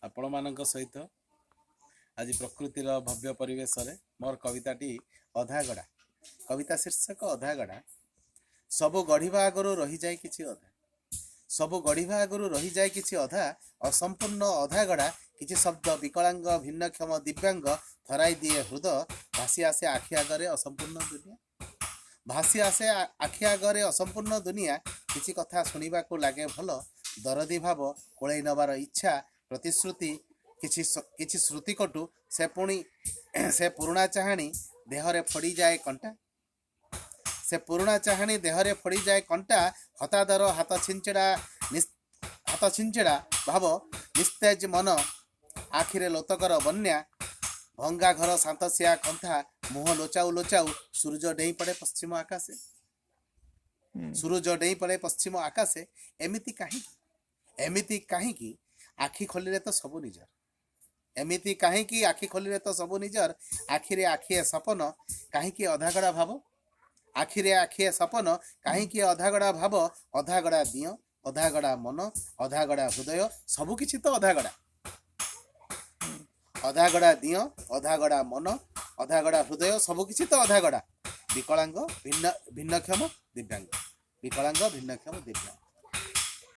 ଆପଣମାନଙ୍କ ସହିତ ଆଜି ପ୍ରକୃତିର ଭବ୍ୟ ପରିବେଶରେ ମୋର କବିତାଟି ଅଧାଗଢ଼ା। କବିତା ଶୀର୍ଷକ ଅଧାଗଢ଼ା। ସବୁ ଗଢ଼ିବା ଆଗରୁ ରହିଯାଏ କିଛି ଅଧା, ସବୁ ଗଢ଼ିବା ଆଗରୁ ରହିଯାଏ କିଛି ଅଧା, ଅସମ୍ପୂର୍ଣ୍ଣ ଅଧାଗଢ଼ା କିଛି ଶବ୍ଦ ବିକଳାଙ୍ଗ ଭିନ୍ନକ୍ଷମ ଦିବ୍ୟାଙ୍ଗ ଥରାଇ ଦିଏ ହୃଦ। ଭାସି ଆସେ ଆଖି ଆଗରେ ଅସମ୍ପୂର୍ଣ୍ଣ ଦୁନିଆ, ଭାସି ଆସେ ଆଖି ଆଗରେ ଅସମ୍ପୂର୍ଣ୍ଣ ଦୁନିଆ। କିଛି କଥା ଶୁଣିବାକୁ ଲାଗେ ଭଲ, ଦରଦୀ ଭାବ, କୋଳେଇ ନେବାର ଇଚ୍ଛା, ପ୍ରତିଶ୍ରୁତି, କିଛି କିଛି ଶ୍ରୁତିକଟୁ। ସେ ପୁଣି ସେ ପୁରୁଣା ଚାହାଣୀ ଦେହରେ ଫଡ଼ିଯାଏ କଣ୍ଟା, ସେ ପୁରୁଣା ଚାହାଣୀ ଦେହରେ ଫଡ଼ିଯାଏ କଣ୍ଟା। ହତାଦର ହାତ ଛିଞ୍ଚଡ଼ା, ହାତ ଛିଞ୍ଚଡ଼ା ଭାବ, ନିସ୍ତେଜ ମନ, ଆଖିରେ ଲୋତକର ବନ୍ୟା। ଭଙ୍ଗା ଘର ଶାନ୍ତସିଆ କନ୍ଥା, ମୁହଁ ଲୋଚାଉ ଲୋଚାଉ ସୂରୁଜ ଡେଇଁ ପଡ଼େ ପଶ୍ଚିମ ଆକାଶେ, ସୂରୁଜ ଡେଇଁ ପଡ଼େ ପଶ୍ଚିମ ଆକାଶେ। ଏମିତି କାହିଁକି, ଏମିତି କାହିଁକି ଆଖି ଖୋଲିଲେ ତ ସବୁ ନିଜର, ଏମିତି କାହିଁକି ଆଖି ଖୋଲିଲେ ତ ସବୁ ନିଜର। ଆଖିରେ ଆଖିଏ ସପନ, କାହିଁକି ଅଧାଗଢ଼ା ଭାବ, ଆଖିରେ ଆଖିଏ ସପନ, କାହିଁକି ଅଧାଗଢ଼ା ଭାବ। ଅଧାଗଢ଼ା ଦିଅଁ, ଅଧାଗଢ଼ା ମନ, ଅଧାଗଢ଼ା ହୃଦୟ, ସବୁ କିଛି ତ ଅଧାଗଢ଼ା। ଅଧାଗଢ଼ା ଦିଅଁ, ଅଧାଗଢ଼ା ମନ, ଅଧାଗଢ଼ା ହୃଦୟ, ସବୁ କିଛି ତ ଅଧାଗଢ଼ା। ବିକଳାଙ୍ଗ ଭିନ୍ନକ୍ଷମ ଦିବ୍ୟାଙ୍ଗ, ବିକଳାଙ୍ଗ ଭିନ୍ନକ୍ଷମ ଦିବ୍ୟାଙ୍ଗ।